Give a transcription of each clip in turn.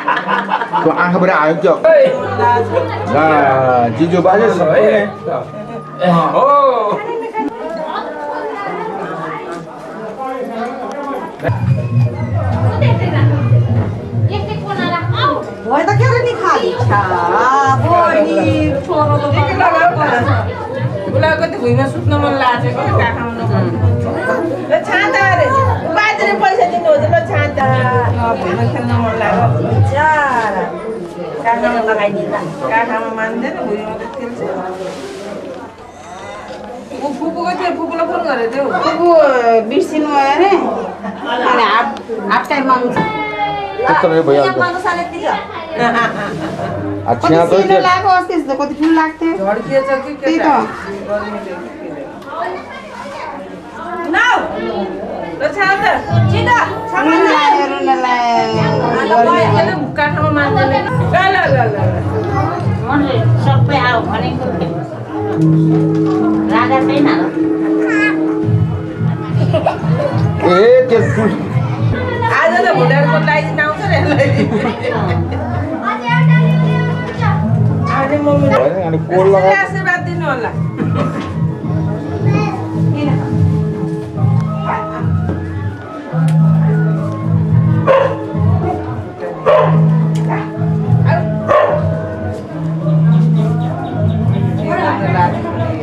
त्यो आँखाबाट आयो क्या जिजो बाजे सबैले भए त के नि खाली छ बहिनी छोरो त बुलाको त भुइँमा सुत्न मन लाग्छ कि काखाउनु ल छाता रे बाजेले पैसा दिनु हो ल छाता भुइँमा खेल्न मन लाग्यो चारा काखामा लगाइदिन्छ काखामा मान्दैन भुइँमा त खेल्छ फुपूको थियो फुपूलाई फोन गरेको थियो फुपू बिर्सिनु भयो अरे अनि हाफ टाइम माग्छ त्यस्तोले भइहाल्छ कति सिनो लाग्यो अस्ति जस्तो कति ठुलो लाग्थ्यो झड्किएछ कि त्यही त नाउ ल छाता छिटो काठमा मान्दैन ल मनले सबै आऊ भनेको राजा छैन ए त्यो आज त भुटानको लागि आउँछ नि अनि मम्मी अनि कोल लगा आशीर्वाद दिनु होला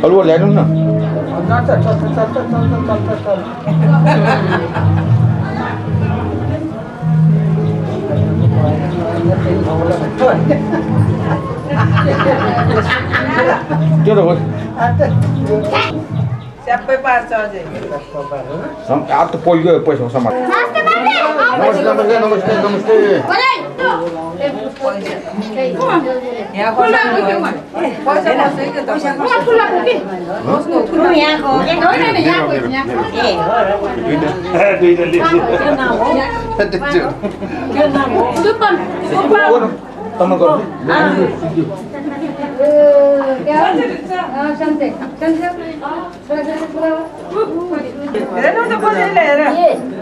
हलुवा ल्याइदिनु न त्यो त हो सबै पार्छ अझै अब त पोइगयो पैसा समाज नमस्ते नमस्ते नमस्ते यहाँ पैसा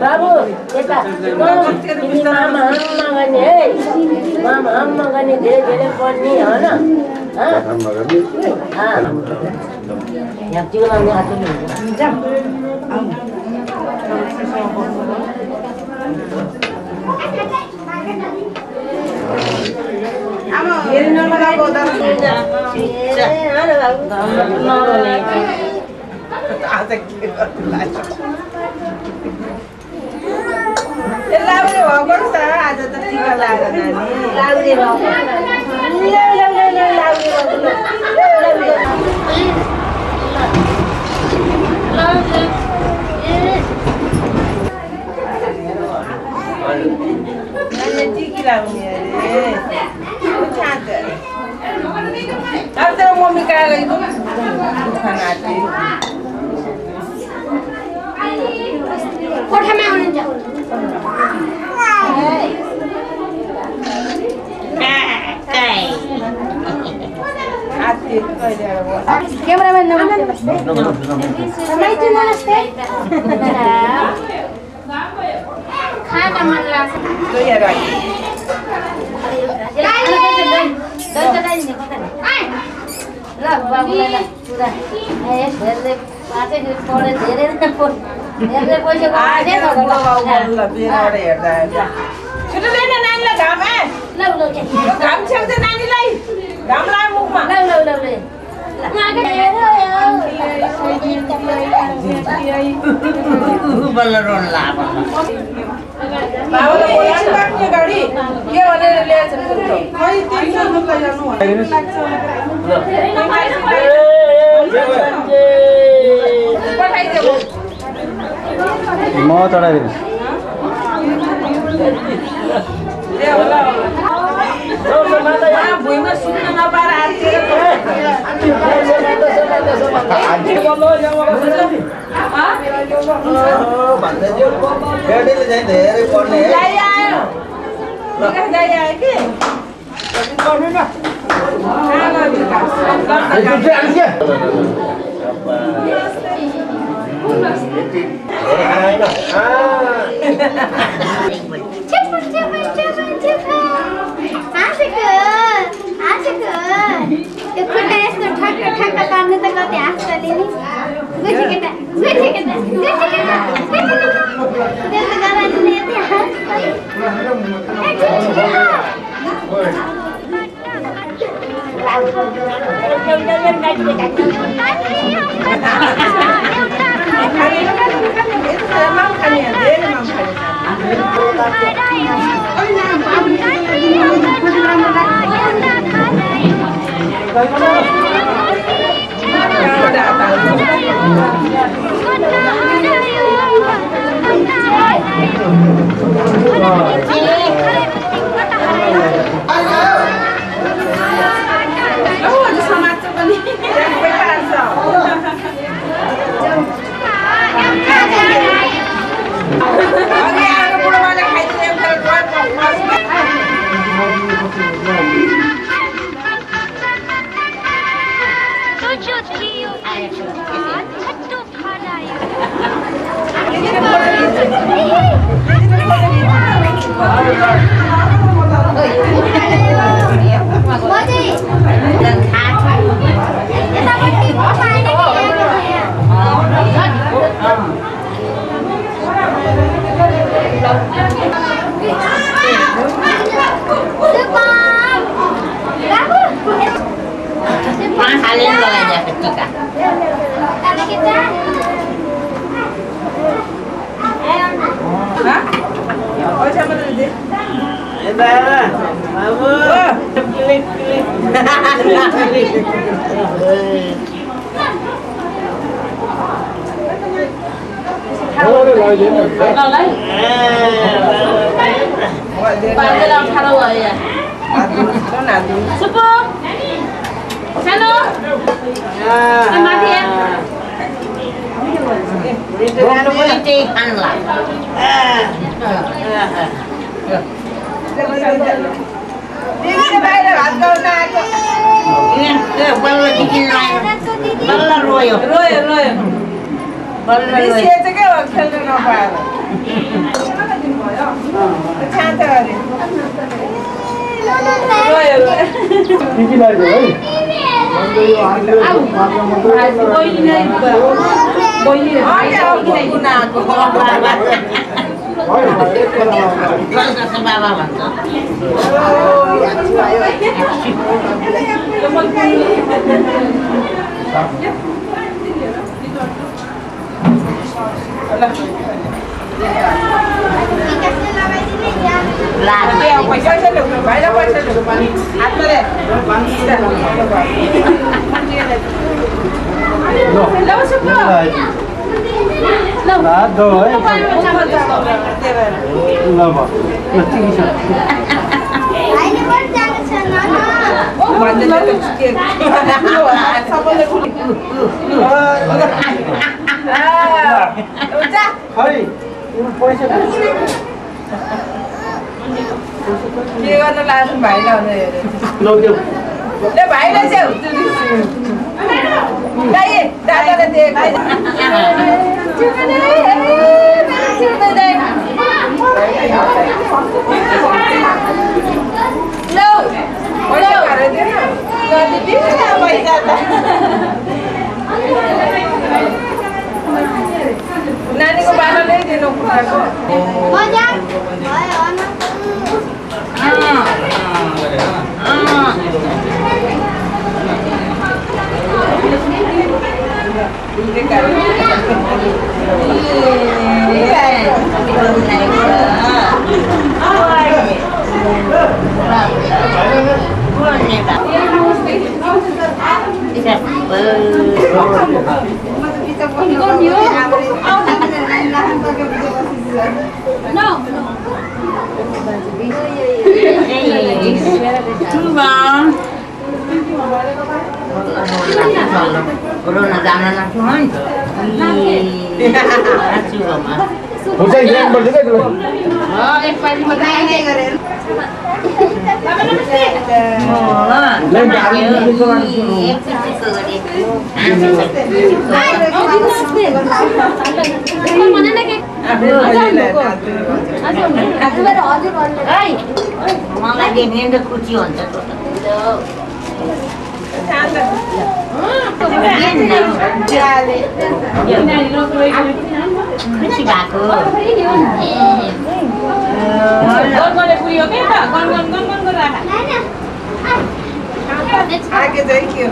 बाबु यता मामा आम्मा गर्ने धेरै धेरै पढ्ने होइन यहाँ टिका लाउने आएको फेरि नलगाएको आज के गर्नु लाग्यो लाउने भएको छ आज त टिका लाग्यो नानी टिकी लाउने अरे अब तेरो मम्मी कहाँ गई खाना कोठामा हुनुहुन्छ क्यामेराम्यान नमस्ते नमस्ते खाना मन लाग्छ ल बाबुलाई ल पुरा धेरै पाँचै पढे धेरै धेरै पैसा छिटो ल्याइन नानीलाई घाम घाम छेक्छ नानीलाई घाम लाग्यो मुखमा बल्ल रोन लाग्यो बाबाले बोलाउनु बाक्ने गाडी के भनेर ल्याएछ खै तिम्रो दुधलाई जानु पठाइदियो म चढाइदिनु भुइँमा सुत्न नपाएर आगे देखियो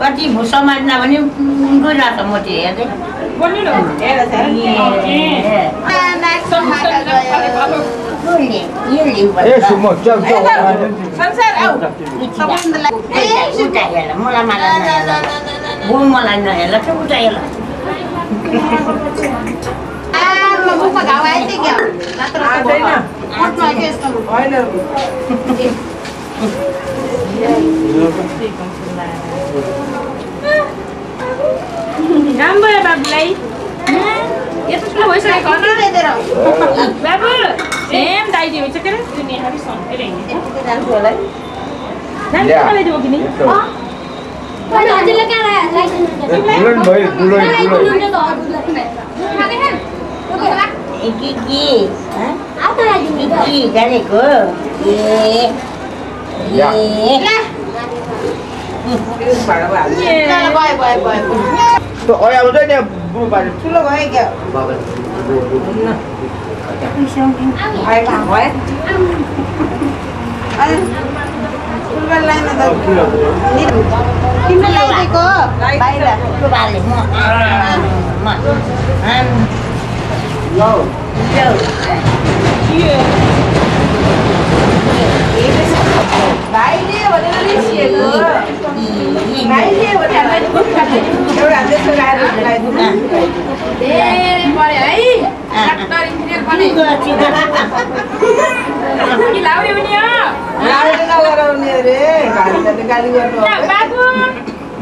कति समाजमा पनि गइरहेछ म चाहिँ हेर्दै मलाई नहेर्ला चाहिँ उता हेर्ला राम्रो बाबुलाई यस्तो ठुलो भइसकेको बाबु सेम दाइदी हुन्छ के दुनियाँहरू सन्केर हिँड्ने कि नि गरेको तो और अब तो क्या बुबाई ठुलो भयो क्या तिमीलाई ल्याइदिएको बाहिर भाइले भनेर रिसिएको भाइले भनेर एउटा त्यसो ल्याइदिनु धेरै पऱ्यो है डाक्टर इन्जिनियर पनि कि लाउने पनि हो लाउने नगराउने अरे भाइले गाली गर्नु बाबु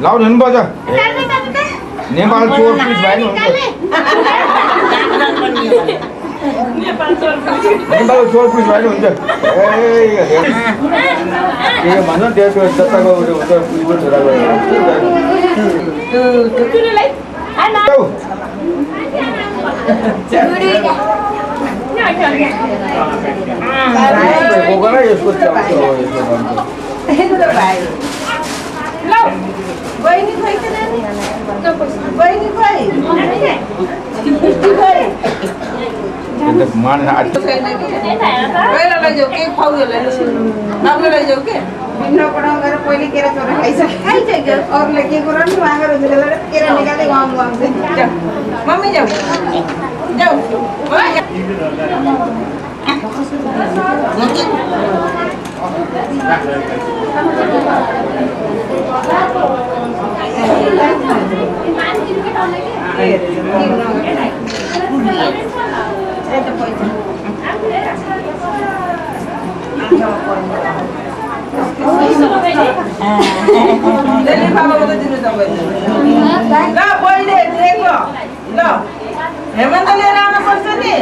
लाउनु नि बजा नेपाल चोर पुलिस भाइ नि नेपाल चोर पुलिस भाइ नि हुन्छ के भन्छ त्यो जताको हुन्छ पुलिसको छोराको बहिनी खोइ त नानी बहिनी खोइ मान लैजाऊ के खुवाउ राम्रो लैजाऊ के भिन्न पढाउ गरेर पहिले केरा चोरा खाइसक्यो अरूले के गराउनु मागेर हुन्छ केरा निकाले गाउँ आउँछ मम्मी जाऊ जाऊ हेमन्त लिएर आउनु पर्छ नि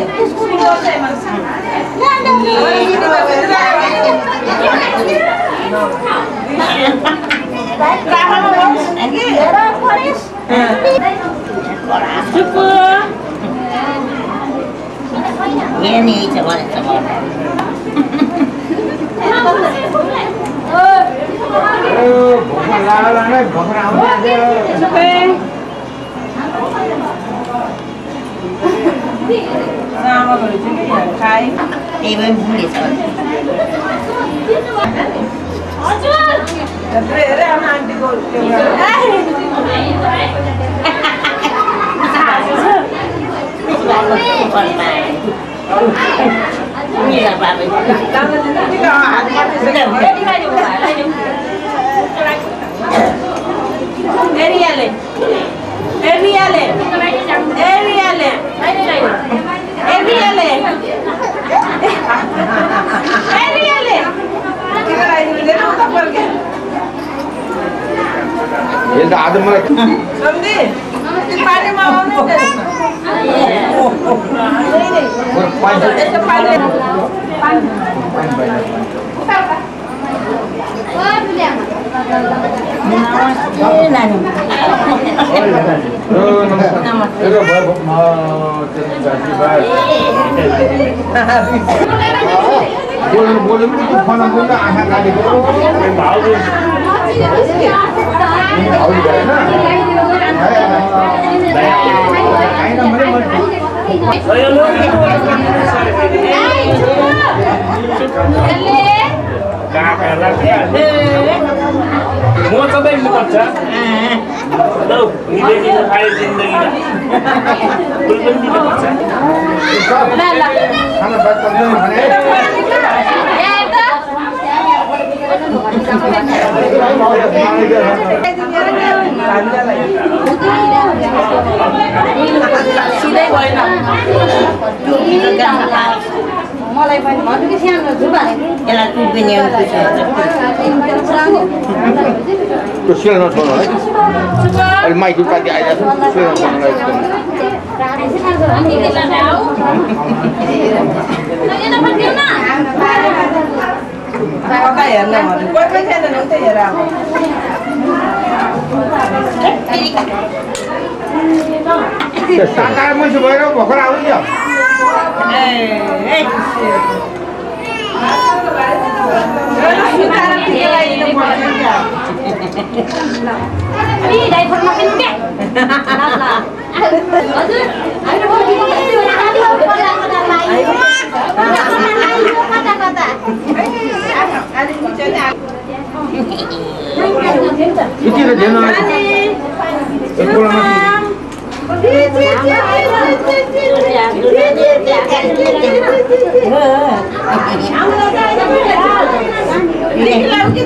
यसले आज मलाई सम्झी पानीमा आउनु नि यसो पानी म सबै पर्छ लौ हिँडेको खाए जिन्दगी फुल पनि दिनुपर्छ सिधै गएन मलाई पनि भन्नु कि सानो जुबा यसलाई टुट्ने त्यो सेल नछोड्नु है अहिले माइक पार्टी आइरहेको छ सेल नछोड्नुलाई कता हेर्न भन्नु कोही पनि छैन नि उतै हेर अब साकार मान्छे भएर भर्खर आउनु नि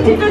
छिटो